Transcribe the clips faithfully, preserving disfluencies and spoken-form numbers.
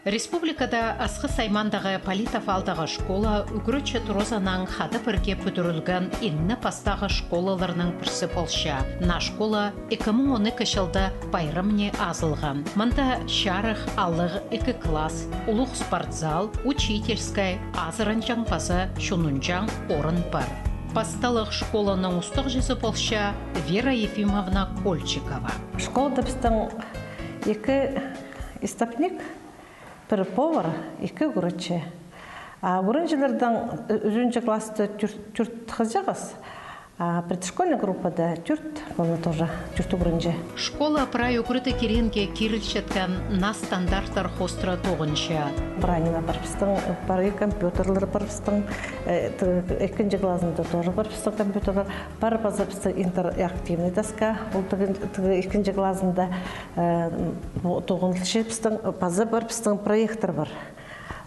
Республикада Асхыс аймаандағы Политов аалдағы школа ӱгретчі туразынаң хада пірге пӱдірілген иң пастағы школаларның пірсі полча. Наа школа ікі муң он ікі чылда пайрамни азылған. Мында чарых, алығ ікі класс, улуғ спортзал, учительскай, азыранҷаң паза чунунҷаң орын пар. Пасталығ школаның устағҷызы полча Вера Ефимовна Кольчикова. Школада пістің ікі истопник, пір повар, ікі ӱгретчі. А ӱгренҷілердең ӱзінҷі класста тӧрт, тӧрт хызыҷағас, а предшкольный группада тӧрт, тоже тӧрт ӱгренҷі. Школа прай ӱгредіг киринге кирілчеткен наа стандарттар хоостыра тоғынча. Прай ниме пар пістің, прай компьютерлер пар пістің, э, т-, ікінҷі клазында тоже пар пістің компьютерлер. Пар паза пістің интерактивный доска, ол тігі, тігі ікінҷі клазында, э, тоғынча пістің, паза пар пістің проектор пар.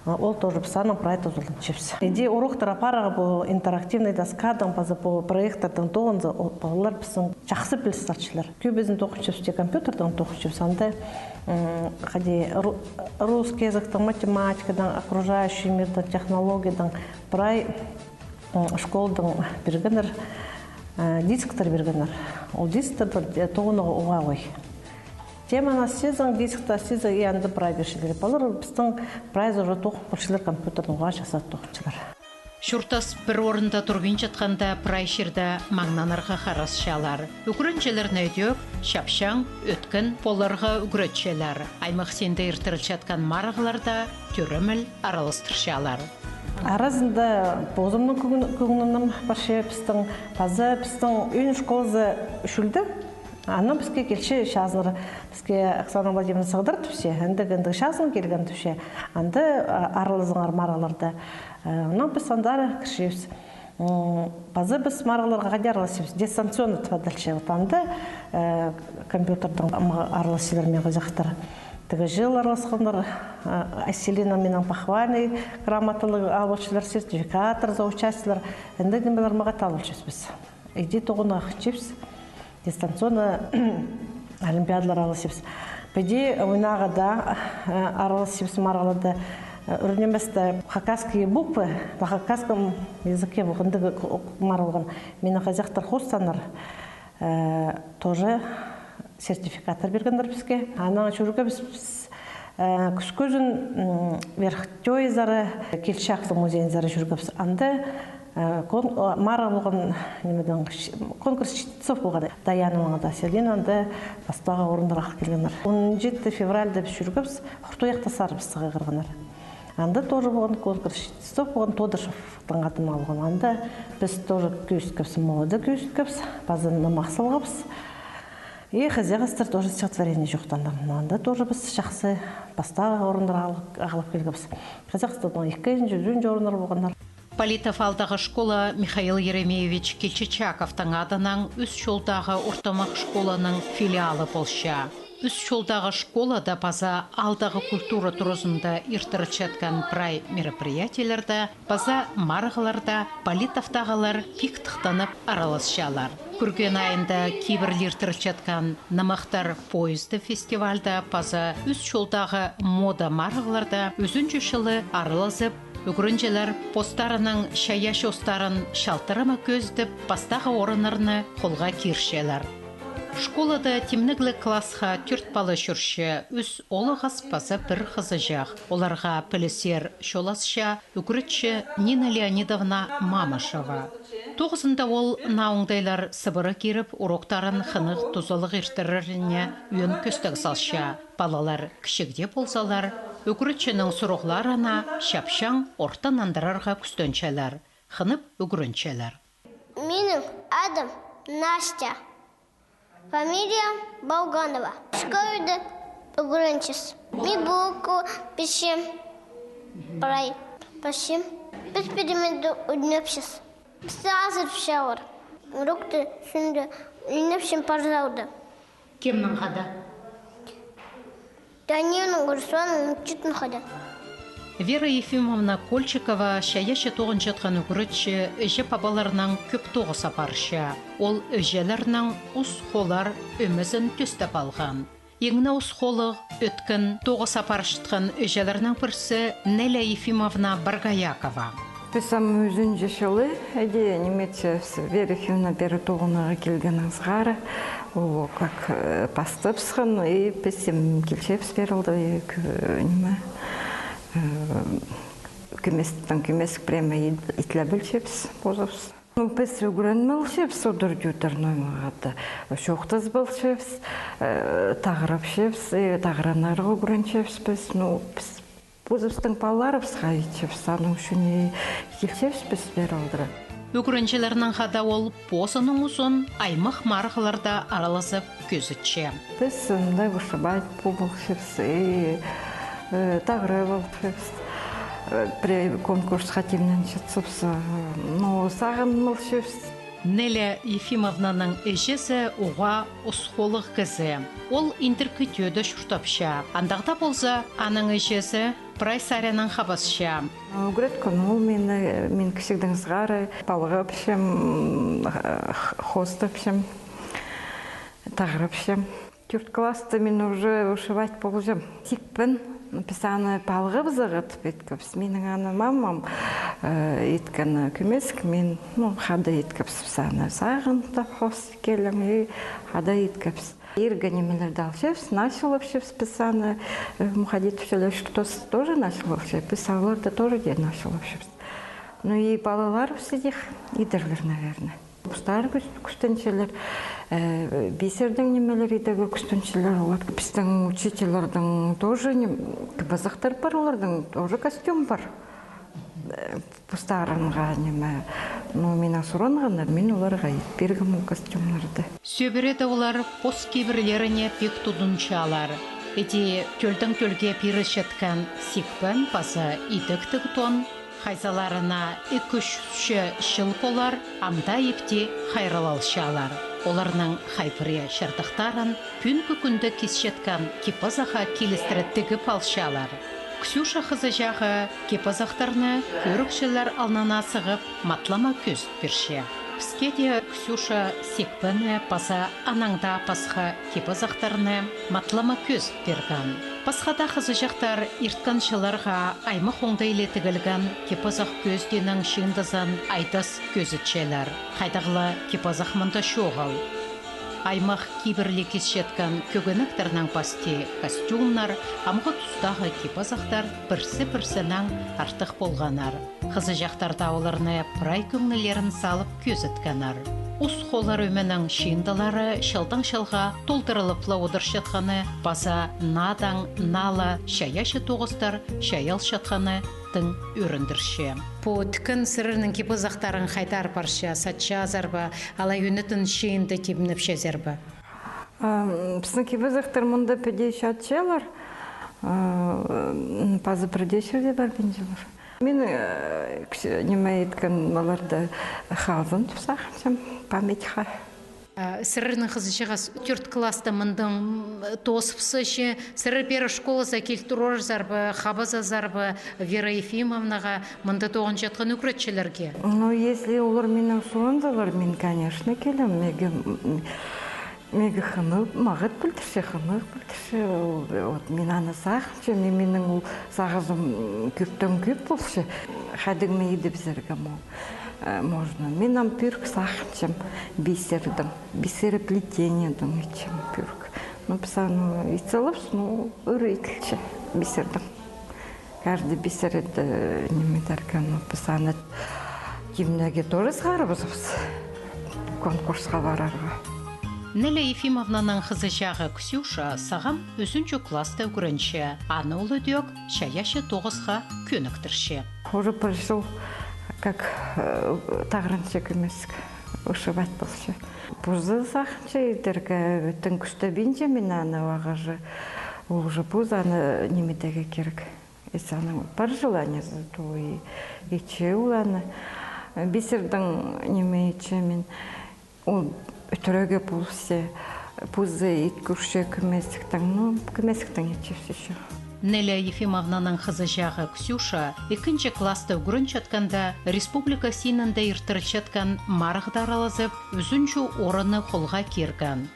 Ол тоже піс аның прай тузаланчабыс. Іди уроктар апарарға пу интерактивный доскадаң паза пу проектордаң тоғынза, ол палалар пістің чахсы піліс алчалар. Кӧбізін тоғынчабыс, тек компьютердаң тоғынчабыс. Анда, м, хайди, ру-, русский языктаң, математикадаң, окружающий мирдаң, технологиядаң прай школдаң пиргеннер, э, дисктер пиргеннер. Ол дисктер тоғынарға уғаа оңай. Теманы ысчазың, дискті ысчазың, и анда прай пирчелер. Палалар пістің прайзы уже тоғын полчалар, компьютернең уғаа чахсы тоғынчалар. Чуртас пір орында турбинчатханда, прай чирде маңнанарға харасчалар. Ӱгренҷілерні ідӧк чапчаң, ӧткін поларға ӱгретчелер. Аймах синде иртірілчеткен марығларда тӧреміл араластырчалар. Аразында позымның кӧң-, кӧңнім парча пістің, паза пістің ӧӧн школазы чӧлде, анаң піске килче чазынар. Піске Оксана Владимировна сығдыр тіпче, андағ, андағ чазын килген тіпче. Анда, а, аралазыңар марығларда. Э, анаң піс андар кірчебіс. М, паза піс марығларға хайди араласчабыс? Дистанционно тіп адалча. Вот анда, э, компьютердең ма-, араласчалар мин хызыҷахтар. Тігі чыл араласханнар, э, Селина минең похвальный грамоталар алыбысчалар, сертификаттар за участиелер. Андағ нимелер мағат алыбысчабыс. Іди тоғынарға хынчабыс. Дистанционно олимпиадалар араласчабыс. Піди ойнарға даа, э, араласчабыс марығларда, э, ӱр ниместе хакасские буквы на хакасском языке, вот андағ марығ полған. Мині хазахтар хостаннар, э, тоже сертификаттар пиргеннер піске. Анаң чӧргебіс піс, э, кӱскӱзін, м, Верхтёйзар, Кильчичаковтың музейінзар чӧргебіс. Анда, э, кон-, о, марығ полған, нимедең, конкурс чтецов полған. Даяна маңда Селина анда пастағы орыннар алып килгеннер. Он читі февральда піс чӧргебіс, Хуртуях тастары пісті хығырғаннар. Анда тоже полған конкурс чтецов полған, Тодышевтің адын алған. Анда піс тоже кӧзіткебіс, молада кӧзіткебіс, паза нымах салғабыс. И хазахстар тоже стихотворение чоохтаннар. Анда тоже піс чахсы пастағы орыннар алып, алып килгебіс. Хазахстанның ікінҷі, ӱзінҷі орыннар полғаннар. Политов аалдағы школа Михаил Еремеевич Кильчичаковтың адынаң Ӱс чолдағы ортымах школаның филиалы полча. Ӱс чолдағы школада паза аалдағы культура туразында иртірілчеткен прай мероприятиелерде паза марығларда Политовтағылар пик тыхтанып араласчалар. Кӱрген айында кибірлі иртірілчеткен «Нымахтар поезді» фестивальда паза Ӱс чолдағы мода марығларда ӱзінҷі чылы аралазып, ӱгренҷілер постарының чайаачы устарын чалтырама кӧзідіп, пастағы орыннарны холға кирчелер. Школада тимнігліг классха тӧрт пала чӧрче, ӱс оолағас паза пір хызыҷах. Оларға пілізер чоласча ӱгретчі Нина Леонидовна Мамышева. Тоғызында ол наа оңдайлар сыбыра киріп, уроктарын хынығ тузалығ иртіреріне ӧӧн кӧстег салча. Палалар кічіг дее ползалар, ӱгретчінің сурығларына чапчаң орта нандырарға кӱстенчелер, хынып ӱгренчелер. Минің адым Настя. Фамилия Болганова. Школада ӱгренчебіс. Ми буква писчем. Прай пасчам. Піс пірдеме дее ӱгренчебіс. Пісті азырапчалар. Урокты сӧнде ӱгренчем пазалда. Кемнең хада? Данилның, Русланның, Мукчиттің хада. Вера Ефимовна Кольчикова чайаачы тоғынчатхан ӱгретчі іҷе-пабаларнаң кӧп тоғыс апарча. Ол іҷелернің ус холлар ӧмезін тӧстеп алған. Иң не ус холлығ ӧткін тоғыс апарчатхан іҷелернің пірсі Неля Ефимовна Боргоякова. Піс ам ӱзінҷі чылы, іди, ниме итчебіс, Вера Ефимовна пеер тоғынарға килгеннең сығара, ол как, э, пастабысхан, и піс ам килчебіс пеер алды, и, к-, ниме, э, кӧместең кӧмес прямо ит-, итлеп алчабыс позыбыс. Ну, піс ӱгреніп алчабыс одыр-тӧдір ноо мағат. Чоохтазып алчабыс, э, тағырапчабыс, э, тағыранарға ӱгренчебіс піс. Ну, піс позыбыстың палаларыбысха итчебіс, аның ӱчӱн и килчебіс піс пеер алдыра. Ӱгренҷілернең хада ол позының узын аймах марығларда аралазып кӧзітче. Піс анда вышивать полчабыс, и, э, тағырап алчабыс, э, пірее конкурсха тимненчетсебіс, э, ну, сағын алчабыс. Неля Ефимовнаның іҷезі уғаа ус холлығ кізі. Ол Индіркі Тӧӧде чуртапча. Андағ даа полза, аның іҷезі прай саринаң хабасча. Ӱгреткен ол мині, мин кічігдең сығара палғапчам, х-, хоостапчам, тағырапчам. Тӧрт класста мин уже вышивать полчам. Сикпен, піс аны палғабызах тіп иткебіс. Минің аны мамам, э, иткен кӧмесік, мин, ну, хада иткебіс піс аны. Сағын тап хоос килең, и хада иткебіс. Иргі нимелерді алчабыс, начылапчабыс піс аны, э, мухадитовчалар, что тоже начылапча, піс оларны тоже дее начылапчабыс. Ну и палаларыбыс идӧк идерлер, наверное. Постары кӱс-, кӱстенчелер, э, бисердең нимелер идерге кӱстенчелер олар. Пістің учительлердің тоже ним-, кип-азахтар пар, оларның тоже костюм пар. Э, постарынға ниме, ну, миннең суранғаннар, мин оларға ит пиргем ол костюмнарды. Сӧбіреде олар пос кибірлеріне пик тудынчалар. Іди тӧлдең тӧлге пирілчеткен сикпен паза идектіг тон хайзыларына ікі-ӱс чыл полар, ам даа ипти хайраллалчалар. Оларның хай пірее чардыхтарын пӱӱнгі кӱнде кисчеткен кип-азахха килістіре тігіп алчалар. Ксюша хызыҷағы кип-азахтарны кӧрігҷілер алнына сығып, матлама кӧзіт пирче. Піске дее Ксюша сикпенні паза анаң даа пасха кип-азахтарны матлама кӧзіт пирген. Пасха даа хызыҷахтар ирткен чылларға аймах оңдайы ла тігілген кип-азах кӧзідиинің чыындызын айдас кӧзітчелер. Хайдағ ла кип-азах мында чоғыл. Аймах кибірлі кисчеткен кӧгенектернең пасти костюмнар, амғы тустағы кип-азахтар пірсі-пірсінең артых полғаннар. Хызыҷахтар даа оларны прай кӧңнілерін салып кӧзіткеннер. Ус холлар ӧменің чыындылары чылдаң чылға толдырылып ла одырчатханы паза наадаң наа ла чайаачы тоғыстар чайалчатханы тың ӧріндірче. Пу тіккен сірернің кип-азахтарың хайдар парча, сатчазар ба, алай ӱнетін чыынды тимнепчезер бе? А, м, пістің кип-азахтар мында піди чатчалар, а, м, паза пірдее чирде парбинчалар. Мин, э, кічі-, ниме иткен оларны халзын тіп сағынчам, памятьха. А, сірернің хызыҷағас тӧрт класста мындың, м, тоозыбысча, сірер пеер школазар килтірерзер бе, хабазазар ба Вера Ефимовнаға, мында тоғынчатхан ӱгретчілерге? Ну, если олар миннең сурынзалар, мин, конечно, килем. Меге, м, меге хынығ, мағат пілдірче, хынығ пілдірче. Ол, вот, мин аны сағынчам, и минің ол сағызым кӧптең кӧп полча. Хайдағ ма идібізерге мо-, э, можно. Мин ам пӧрік сағынчам бисердең, бисероплетениедең итчем пӧрік. Ну, піс аны ит салабыс, ну, ыр иділче бисердең. Каждый бисерді, э, ниме идерге, ну, піс аны тимнеге тоже сығарыбызыбыс, конкурсха парарға. Неля Ефимовнаның хызыҷағы Ксюша сағам ӱзінҷі класста ӱгренче. Аны ол ідӧк чайаачы тоғысха кӧніктірче. Уже пір чыл как, э, тағыранча кӧмесік, вышивать полча. Позы сағынча идерге, тың кӱстебинче мин аны, ағаа же, ол уже позы аны ниме идерге кирек. Если аның пар желаниезі, то и итче ол аны. Бисердең ниме итче мин. Ол ӧтіре полысча, позы ит кӧрче кӧмесіктең, ну, кӧмесіктең итче всё. Неля Ефимовнаның хызыҷағы Ксюша ікінҷі класста ӱгренчеткенде республика синінде иртірілчеткен марығда аралазып, ӱзінҷі орынны холға кирген.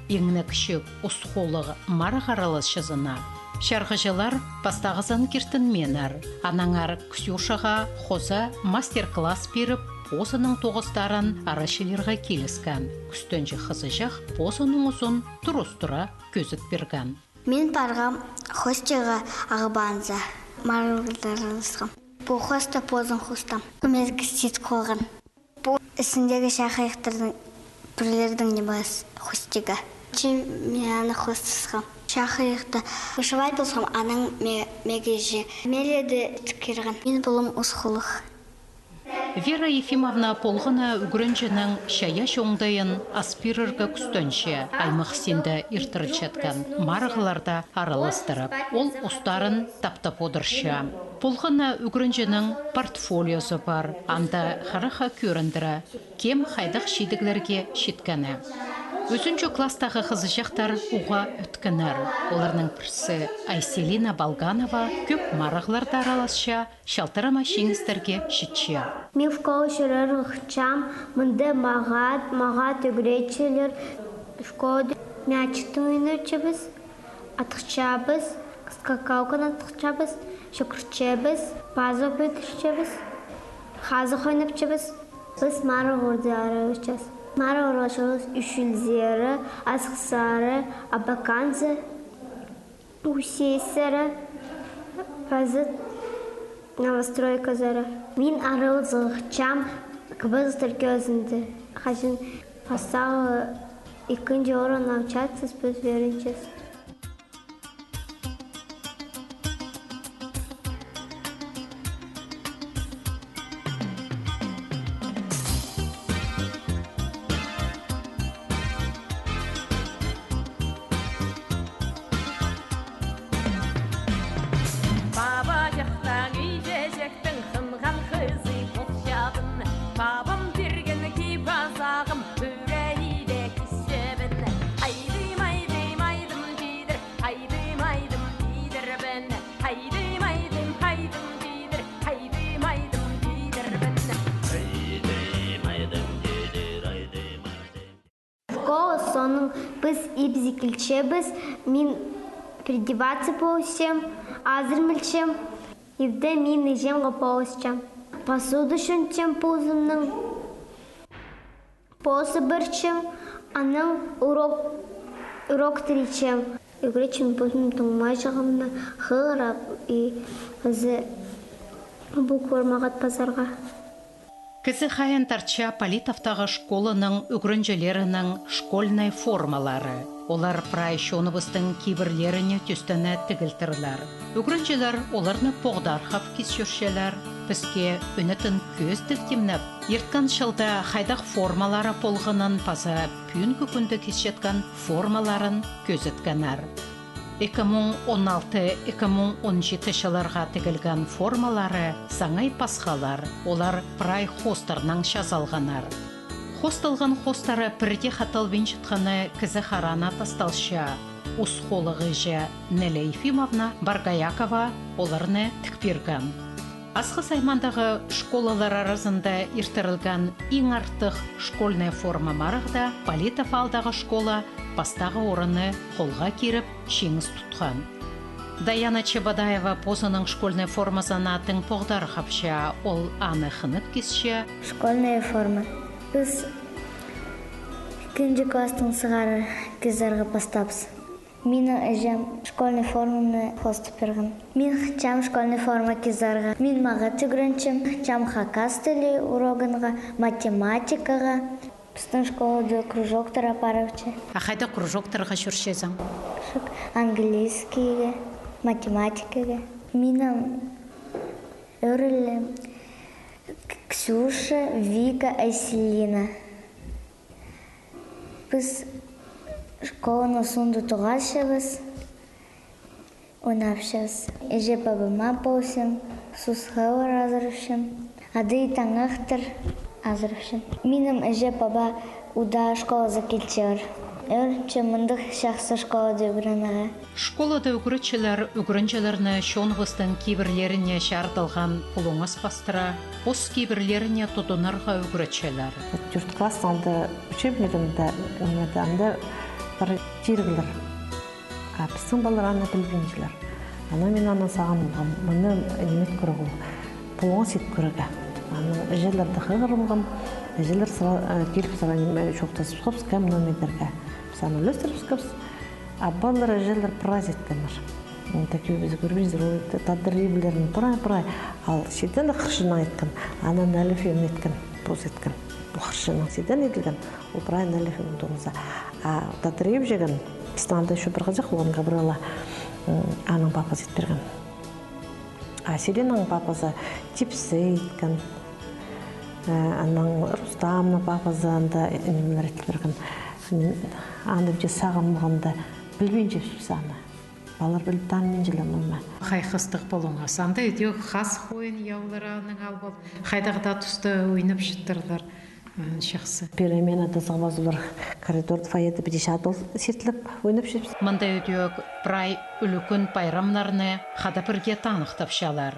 Иң не кічіг ус хоолығ марығ араласчызына чарғыҷылар пастағызын киртінмееннер. Аннаңар Ксюшаға хоза мастер-класс пиріп, позының тоғыстарын арачылирға киліскен. Кӱстенҷі хызыҷах позының узын турыстыра кӧзіт пирген. Мин парғам хостиға Ағбанзар, марығларда араласхам. Пу хоста позым хостам. Кӧмезге сит холған. Пу ізіндегі чахайыхтарның пірлерінің нимес хостиға. Че мин аны хостасхам. Чахайыхты вышивать полсам, анаң ме-, меге же. Меледе тікірген. Мин полам ус хоолығ. Вера Ефимовна полған на ӱгренҷінің чайаачы оңдайын ас пирерге кӱстенче. Аймах синде иртірілчеткен марығларда араластырып, ол устарын таптап одырча. Полған на ӱгренҷінің портфолиозы пар, анда хараха кӧріндіре, кем хайдағ чидіглерге читкені. Ӱзінҷі класстағы хызыҷахтар уғаа ӧткеннер. Оларның пірсі Айселина Балганова кӧп марығларда араласча, чалтырама чиңістерге читче. Мин школаа чӧрерге хынчам, мында мағат, мағат ӱгретчілер. Школада мячиктең ойнапчабыс, атыхчабыс, скакалканаң атыхчабыс, чӱгӱрчебіс, пазох пӱдірчебіс, хазых ойнапчабыс. Піс марығларда араласчабыс. Марығларда чӧрчебіс ӱс чылзар, Асхыссар, Абаканзар. Усизар, паза Новостройказар. Мин араласча хынчам Кыбызовтар кӧзінде. Хаҷан пастағы, ікінҷі орын алчатсас, піс ӱгренчебіс. Пабаҷахтаң, иҷеҷектең хынған хызы полчабын. Пабам пирген кип-азағым, ӱрее дее кисчебін. Айдым, айдым, айдым тидір, айдым, айдым тидірбін. Айдым, айдым, айдым тидір, айдым, айдым тидірбін. Школа соонаң піс ибзі килчебіс, мин переодеваться полчам, азырмалчам, ибде мин іҷемге полысчам. Посуда чончам позымның. Позы парчам, анаң урок, урок тіричем. Ӱгретчім позымның туңмаҷағымны хығырып, и зе буквалар мағат пазарға. Кізі хайаан тартча Политовтағы школаның ӱгренҷілерінің школьнай формалары. Олар прай чоныбыстың кибірлеріне тӧстене тігілтірлер. Ӱгренҷілер оларны поғдархап кис чӧрчелер. Піске ӱнетін кӧзідіг тимнеп, ирткен чылда хайдағ формалары полғанын паза пӱӱнгі кӱнде кисчеткен формаларын кӧзіткеннер. Ікі муң он алты, ікі муң он читі чылларға тігілген формалары саңай пасхалар, олар прай хоостарнаң чазалғаннар. Хоосталған хоостары пірдее хаталбинчатханы кізі харана тасталча. Ус хоолығ іҷе Неля Ефимовна Баргаякова оларны тік пирген. Асхыс аймаандағы школалар аразында иртірілген иң артых школьнай форма марығда Политов аалдағы школа пастағы орынны холға киріп, чиңіс тутхан. Даяна Чебодаева позының школьнай формазына тың поғдархапча, ол аны хынып кисче. Школьная форма. Піс ікінҷі класстаң сығара кизерге пастапчабыс. Минің іҷем школьный форманы хоостап пирген. Мин хынчам школьный форма кизерге. Мин мағат ӱгренчем, хынчам хакас тілі урогынға, математикаға. Пістің школада кружоктар апарча. А хайдағ кружоктарға чӧрчезің? Шух, английскийге, математикаға. Минің ӧӧрелім К-, Ксюша, Вика, Айселина. Піс школаның соонда тоғасчабыс, ойнапчабыс. Іҷе-пабама полчам, сусхалар азырапчам, адый таңахтар азырапчам. Минің іҷе-паба удаа школазар килчелер. Ӧрінчем мындағ чахсы школада ӱгренерге. Школада ӱгретчілер ӱгренҷілерні чоныбыстың кибірлеріне чарыдылған пулуңас пастыра, пос кибірлеріне тудынарға ӱгретчелер. Тӧрт класстың алды учебнигінде, анда Пір тиріглер. А пістің палалар аны пілбинчелер. Анаң мин аны сағынғам, мыны ниме ит кӧрерге, пулуңас ит кӧрерге. Анаң іҷелерні хығырғам, іҷелер сыра-, э, киліп сыра ниме чоохтасыбысхабыс, кем ниме идерге. Піс аны ӱлестірібіскебіс. А палалар, іҷелер прайзы иткеннер. М, тігі піс кӧрбинчебіс, ол тадар иблерін прай, прай. Ал сиден хырчынаң иткен, аны Наиль Ефимовна иткен, позы иткен. Ол хырчынаң сиден иділген, ол прай Наиль Ефимовна тоғынза. А тадар ибҷегін, пістің анда ещё пір хызых полған, Габрила, м, аның папазы ит пирген. А Селинаның папазы типсі иткен. Э, анаң Рустамның папазы анда, э, нимелер ит пирген. М, аны піс сағынғанда, пілбинчебіс аны. Палалар піліп танбинчалар мыны. Хайхастығ полуңас. Анда ідӧк хас хойын яулар аның алып, хайдағ даа туста ойнапчаттырлар. М, чахсы. Переменада сығыбызар, коридорда, фойеде піди чатыл сиртлеп ойнапчабыс. Мында ідӧк прай ӱлӱкӱн пайрамнарны хада пірге таныхтапчалар.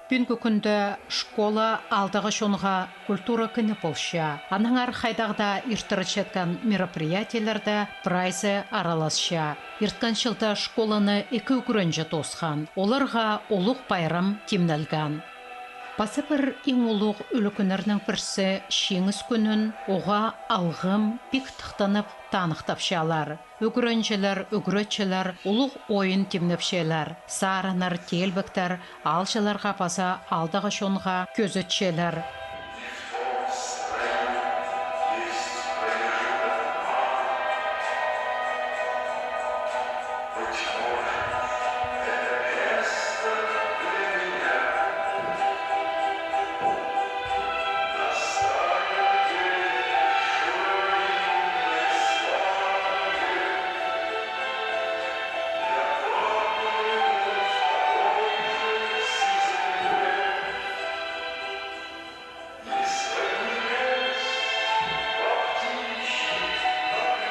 Пӱӱнгі кӱнде школа аалдағы чонға культура кіні полча. Аннаңар хайдағ даа иртірілчеткен мероприятиелерде прайзы араласча. Ирткен чылда школаны ікі ӱгренҷі тоосхан. Оларға улуғ пайрам тимнелген. Паза пір иң улуғ ӱлӱкӱннернің пірсі — Чиңіс кӱнін уғаа алғым пик тыхтанып таныхтапчалар. Ӱгренҷілер, ӱгретчілер улуғ ойын тимнепчелер. Сарыннар, теелбектер аалҷыларға паза аалдағы чонға кӧзітчелер.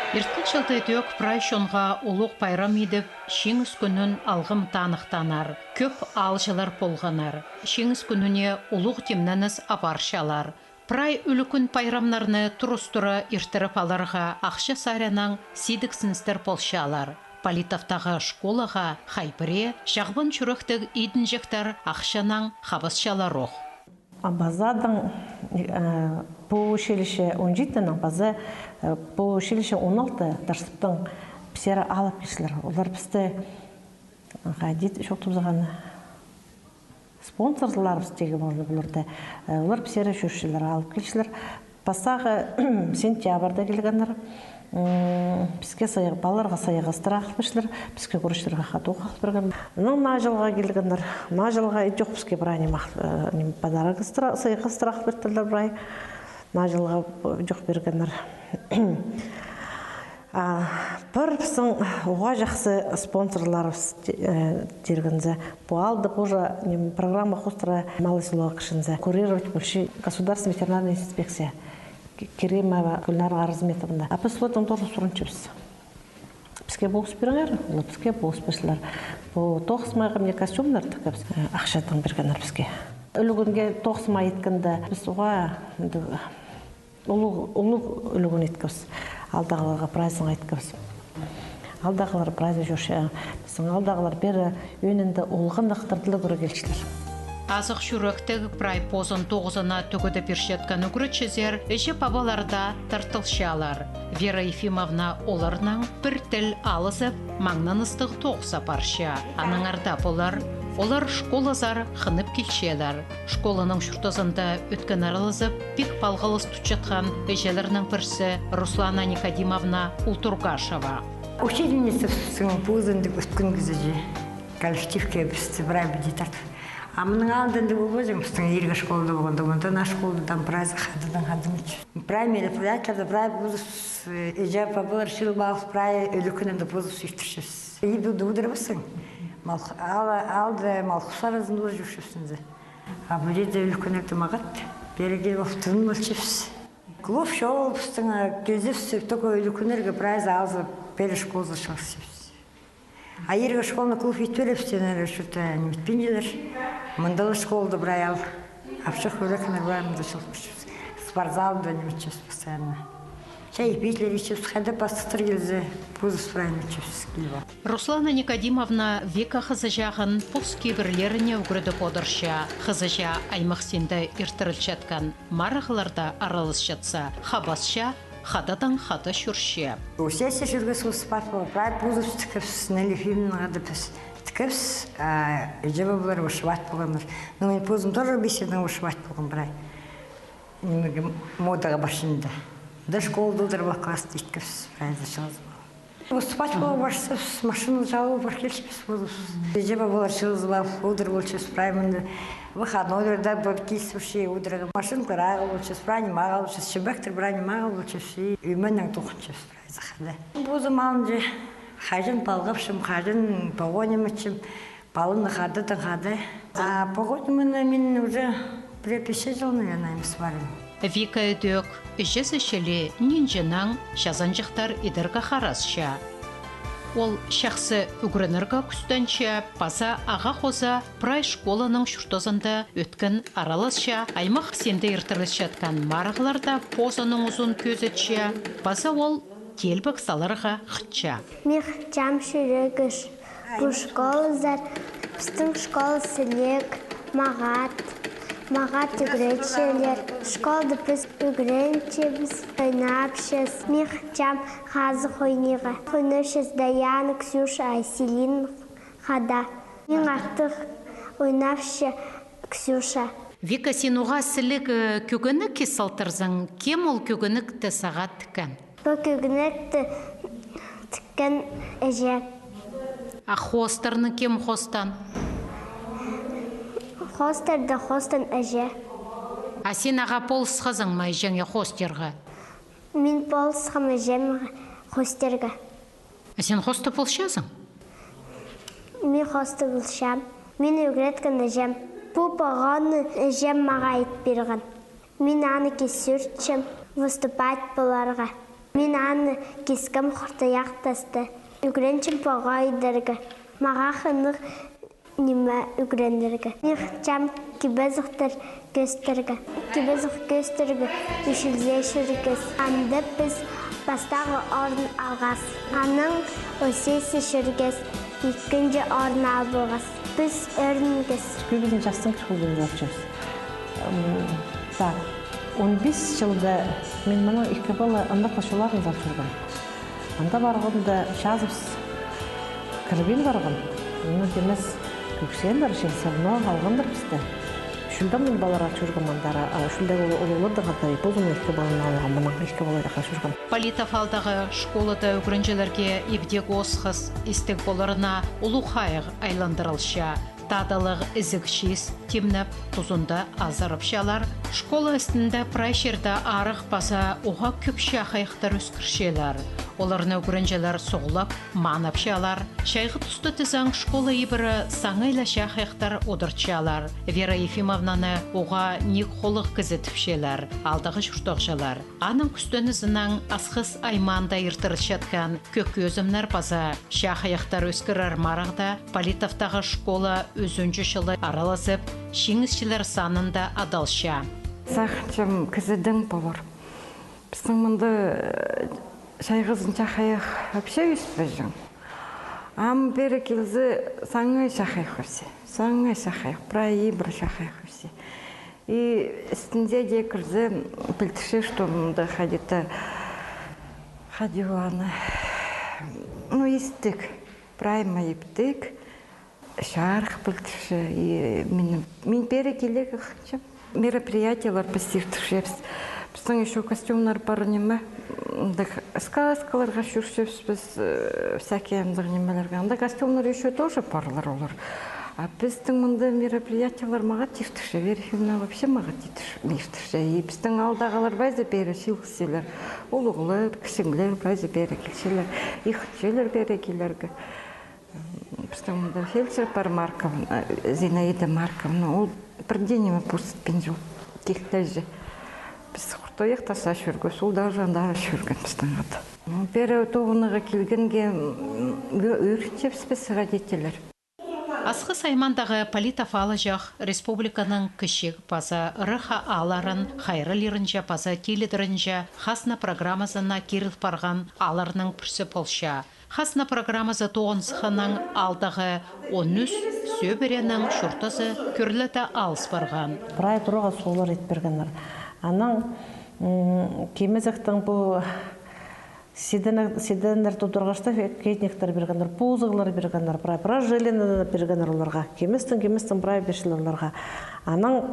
Ирткен чылда ідӧк прай чонға улуғ пайрам идіп, Чиңіс кӱнін алғым таныхтааннар. Кӧп аалҷылар полғаннар. Чиңіс кӱніне улуғ тимненіс апарчалар. Прай ӱлӱкӱн пайрамнарны турыстыра иртіріп аларға ахча саринаң сидіксіністер полчалар. Политовтағы школаға хай пірее чағбан чӱректіг идінҷектер ахчанаң хабасчалар ох. Паза даа, э, пу училище он читінең, паза, э, пу училище он алты Таштыптаң пісті алып килчелер. Олар пісті, хайди чоохтабызарға, спонсорларыбыс тигі полды пуларда. Э, олар пісті чӧрчелер, алып килчелер. Пастағы сентябрьда килгеннер. М, піске сый-, палаларға сыйығыстар алып килчелер, піске кӱрестерге хатух алып пирген. Анаң наа чылға килгеннер. Наа чылға ідӧк піске прай ниме, э, ниме, подарокыстар, сыйығыстар алып пиртірлер прай. Наа чылға ідӧк пиргеннер. А, пір пістің уғаа чахсы спонсорларыбыс, э, тиргензе, пу аалда позы, ниме, программа хоостыра малый селоға кіргензе, курировать полча государственная ветеринарная инспекция. Ке-, Керимова Гүлнара Оразметовна. А піс олардаң тоғыс сурынчабыс. Піске полыс пиріңер, олар піске полыс пирчелер. Пу тоғыс майға мына костюмнар тіккебіс, э, ахчадаң пиргеннер піске. Ӱлӱкӱнге тоғыс май иткенде піс уғаа, м, улуғ, улуғ ӱлӱкӱн иткебіс. Аалдағыларға прайзын иткебіс. Аалдағылар прайзы чӧрче. Пістің аалдағылар пеер ӧӧнінде олғаннахтарды ла кӧре килчелер. Азых чӱректіг, прай позын тоғызына тӧгедіп иртчеткен ӱгретчізер, іҷе-пабалар даа тартылчалар. Вера Ефимовна оларнаң пір тіл алызып, маңнаныстығ тоғыс апарча. Аннаңар даа полар, олар школазар хынып килчелер. Школаның чуртазында ӧткін аралазып, пик палғалыс тутчатхан іҷелернің пірсі — Руслана Никодимовна Ултургашева. Учительницабыстың позы андағ ӧткін кізі чи, коллективке пісті прай піди тартып. А мының алнында андағ полбаҷаң, пістің иргі школада полғанда, мында наа школада прайзы хадыдаң хадым итче. Прай мероприятиелерде прай позыбыс, э, іҷе-пабалар чыылып алып, прай ӱлӱкӱннерні позыбыс иртірчебіс. Ибде удур пастаң. Мал-, аал-, аалда мал-хус аразында чӧрчебіс анда. А пу чирде ӱлӱкӱннерні мағат пеер киліп, тынып алчабыс. Клуб чоғыл пістің, а, килзебіс, только ӱлӱкӱннерге прайзы алза, пеер школазар чыылчабыс. А иргі школаны клуб ит пирербіс тееннер, что-то ниме итпинчелер. Мында ла школада прай аал. Апчах ӱлӱкӱннер прай мында чыылып турчабыс. Спортзалда ниме итчебіс постоянно. Чай питлер итчебіс, хайда пастыхтар килзе, позыбыс прай итчебіс киліп ал. Руслана Никодимовна Вика хызыҷағын пос кибірлеріне ӱгредіп одырча. Хызыҷаа аймах синде иртірілчеткен марығларда араласчатса, хабасча, хададаң хада чӧрче. Ӧсче чӧргебіс, выступать полып, прай позыбыс тіккебіс, Нелли Ефимовнаға даа піс тіккебіс, а іҷе-пабалар вышивать полғаннар. Ну, мин позым тоже бисернең вышивать полғам прай. Ниме, модаға парчам даа. Даа школада одырып алып, класста иткебіс, прайзы чылызып ал. Выступать полып парчабыс, машина чаалап пар килчебіс позыбыс. Іҷе-пабалар чылызып ал, одыр полчабыс прай мында. Выходной даа пар килчебіс, одырарға. Машинкалар ағыл полчабыс, прай ниме ағыл полчабыс, чібектер, прай ниме ағыл полчабыс. Ӧменең тоғынчабыс прайзы хада. Позым алынҷа хаҷан палғапчам, хаҷан погоня итчем. Паланы хададаң хада. А погоня мына мин уже пірее пис чыл, наверное, аймас парим. Вика ідӧк, іҷезі чіли, нинҷенең чазанҷыхтар идерге харасча. Ол чахсы ӱгренерге кӱстенче, паза ағаа хоза прай школаның чуртазында ӧткен араласча, аймах синде иртірілчеткен марығларда позының узын кӧзітче, паза ол теелбек саларға хынча. Мин хынчам чӱрегіс. Пу школазар, пістің школа сіліг, мағат, мағат ӱгретчілер. Школада піс ӱгренчебіс, ойнапчабыс. Мин хынчам хазых ойнирға. Ойнапчабыс Даяна, Ксюша, Айселин хада. Мин артых ойнапчам Ксюша. Вика, син уғаа сіліг, э, кӧгенек кис алтырзың. Кем ол кӧгенекті сағаа тіккен? Пу кӧгенекті тіккен іҷе. А хоостарны кем хоостаан? Хоостарды хоостаан іҷе. А син ағаа полысхазың ма іҷеңе хоостирға? Мин полысхам іҷеме хоостирға. А син хоостап полчазың? Мин хоостап полчам. Мині ӱгреткен іҷем. Пу погоняны іҷем мағаа ит пирген. Мин аны кис сӱртчем выступать поларға. Мин аны кискем хуртуях тасты. Ӱгренчем погоня идерге. Мағаа хынығ ниме ӱгренерге. Мин хынчам кибезіктер кӧзіттерге. Кибезік кӧзіттерге ӱчӱлзе чӧргебіс. Анда піс пастағы орын алғабыс. Анаң ӧсче чӧргебіс, ікінҷі орын алғабыс. Піс ӧрінгебіс. Кӧбізін частаң кір полбин полчабыс. М, так, он пис чылда мин мының ікі пала андағ чолағын сал чӧргем. Анда парғанда чазыбыс кірбин парған. Ну, тимес, кӧксееннер, чен сырно алғаннар пісті. Чӱлдең мин палалар ал чӧргем андар, а чӱлдең ол, ол, олардаң хада, и позым ікі паланы алғам, мының ікі палалар ал чӧргем. Политов аалдағы школада ӱгренҷілерге ибдегі осхас, истіг поларына улуғ хайығ айландырылча. Тадылығ ізіг чиис тимнеп, тузында азырапчалар. Школа істінде прай чирде арығ паза уғаа кӧп чахайахтар ӧскірчелер. Оларны ӱгренҷілер суғлап, маанапчалар. Чайғы туста тізең, школа ибіре саңай ла чахайахтар одырчалар. Вера Ефимовнаны уғаа ниик холлығ кізі тіпчелер аалдағы чуртағҷылар. Аның кӱстенізінең Асхыс аймаанда иртірілчеткен кӧк ӧзімнер паза чахайахтар ӧскірер марығда Политовтағы школа ӱзінҷі чылы аралазып, чиңісчілер санында адалча. Сағынчам, кізі тың полар. Пістің мында, э, чайғызын чахайах вообще ӧспеҷең. Ам пеер килзе, саңай чахайах вообще. Саңай чахайах, прай ибіре чахайах вообще. И істінде дее кірзе, пілдірче, что мында хайди-да, хайди аны, ну, истіг, прай ма иптіг, чарых пілдірче. И мин, мин пеер килерге хынчам. Мероприятиелер піс иртірчебіс. Пістің ещё костюмнар пар, ниме, андағ сказкаларға чӧрчебіс піс, э, всякий андағ нимелерге. Анда костюмнар ещё тоже парлар олар. А пістің мында мероприятиелер мағат иртірче, Вера Ефимовна вообще мағат иртірче. И пістің аалдағылар прайзы пеер чыылғасчалар. Улуғлар, кічіглер прайзы пеер килчелер. И хынчалар пеер килерге. Пістің мында фельдшер пар, Марковна, Зинаида Марковна, ол пір дее ниме пу сыт пин чох, тиктеҷе. Піс хуртуях таса чӧргебіс, ол даже анда чӧрген пістең хада. Пеер тоғынарға килгенге, м, ӧ-, ӧрінчебіс піс, родительлер. Асхыс аймағындағы Политов аалҷах республиканың кічіг паза ырах аалларын хайраллирынҷа паза тилідірінҷе хазна программазына киріл парған аалларның пірсі полча. Хазна программазы тоғынысханнаң аалдағы он ӱс сӧбіренің чуртазы кӧріле алыс парған. Прай турғыс олар ит пиргеннер. Анаң, м, кемезектең пу сиденнер, сиденнер тудырғашта, кедінектер пиргеннер, позығлар пиргеннер, прай, прай жиленнер пиргеннер оларға. Кеместең, кеместең прай пирчелер оларға. Анаң,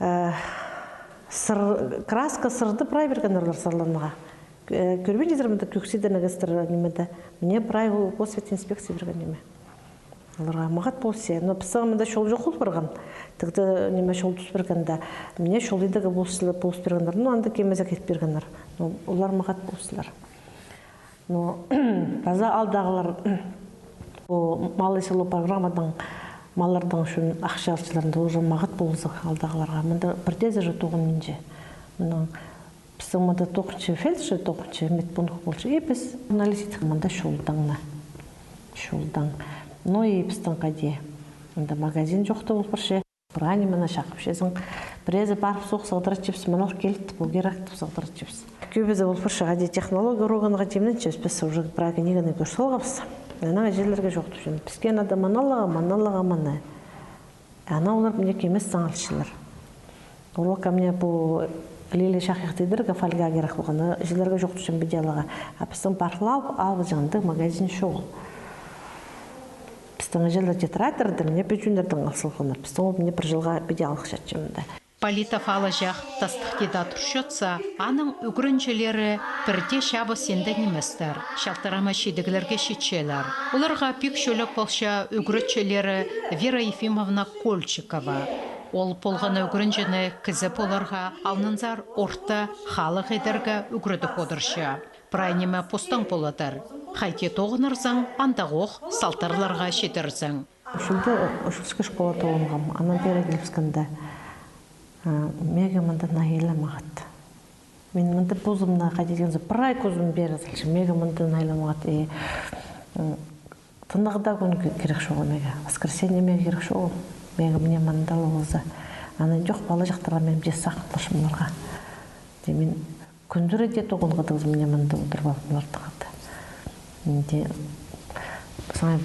э, сыр, краска, сырды прай пиргеннер олар сырланарға. Э, кӧрбинчезер, мында кӧк сиденнер кӧзідер нимеде. Мына прай ол Госветинспекция пирген ниме. Оларға мағат полысча. Но пістің мында чол чох пол парған. Тігде ниме чол тус пиргенде. Мына чол идерге полыс, полыс пиргеннер. Ну, анда кемезек ит пиргеннер. Ну, олар мағат полысчалар. Ну, паза аалдағылар, о, «Малое село» программадаң малларның ӱчӱн ахча алчалар, анда уже мағат полызығ аалдағыларға. Мында пірдеезі же тоғынминча. Мынаң пістің мында тоғынча фельдшер, тоғынча медпункт полча. И піс анализ иттік мында чолдаң на. Чолдаң. Ну и пістің хайди. Мында магазин чох таа пол парча. Прай нимені чағыпчазың. Піреезі парып соох сығдыратчабыс, мынал килді, пу кирек тіп сығдыратчабыс. Кӧбізі пол парча хайди технология урогына тимненчебіс, піс уже прай книганы кӧр салғабыс. Анаң іҷелерге чоохтапчам. Піске надо мыналарға, мыналарға, мына. Анаң олар мына кеместең алчалар. Урокка мына пу лилия чахайах тидірге фольга кирек полған. Іҷелерге чоохтапчам піди аларға. А пістің пархлап алғызығ андағ магазин чоғыл. Пістің іҷелер тетрадьларны мына пӱдӱннердең ал салғаннар. Пістің ол мына пір чылға піди алғыс чатча мында. Политов аалҷах тастыхтида турчатса, аның ӱгренҷілері пір дее чабыс синде ниместер, чалтырама чидіглерге читчелер. Оларға пик чӱлек полча ӱгретчілері Вера Ефимовна Кольчикова. Ол полған на ӱгренҷіні кізі поларға, алнынзар орта халых идерге ӱгредіп одырча. Прай ниме постаң поладыр. Хайди тоғынарзың, андағох салтарларға читерзің. Училищкее школа тоғынғам, анаң пеер килібіскенде, а, меге мында найла мағат. Мин мында позымны хайди тигензер, прай кӱзім пеер салчам, меге мында найла мағат. И, м, тынағда кӱн ке-, кирек чоғыл меге. Воскресенье меге кирек чоғыл. Меге мына мында ла полза. Анаң чох, палаҷахтарға мин піс сағынмаҷаңмын оларға. Те мин кӱндері дее тоғынарға тағзым, мына мында одырып алып, олар тыңады. Те, саңай,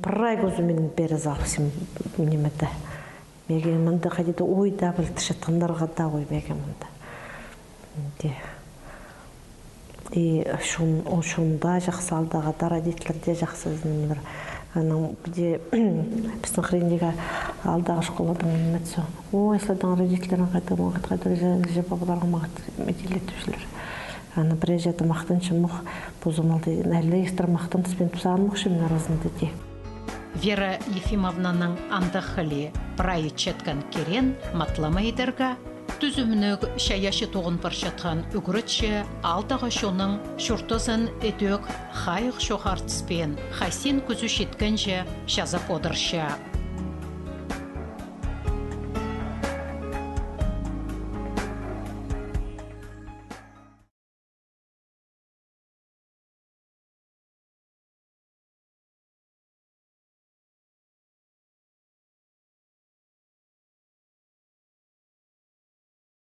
прай кӱзім мин пеер салчам, ниме де. Меге мында хайди-да ой даа пілдірче, тынарға даа ой меге мында. Те. И чон, о, чон даа чахсы, аалдағы даа родительлер дее чахсы, ниме. Анаң піди пістің хыриндағы аалдағы школадаң ниме итсе. Ой, сірернің родительлерің хайда мағат, хайда іҷе, іҷе-пабаларың мағат, ниме идерге тіпчелер. Анаң пірее чиитте махтанчам ох, позым алды, найлы истер махтаныс пеен тіп сағынмаҷаңмын аразында дее. Вера Ефимовнаның андағ хылии, прай итчеткен кирен матлама идерге, тӱзімніг чайаачы тоғын парчатхан ӱгретчі аалдағы чонның чуртазын ідӧк хайығ чоохтаспин, хайзын кӱзі читкенҷе чазап одырча.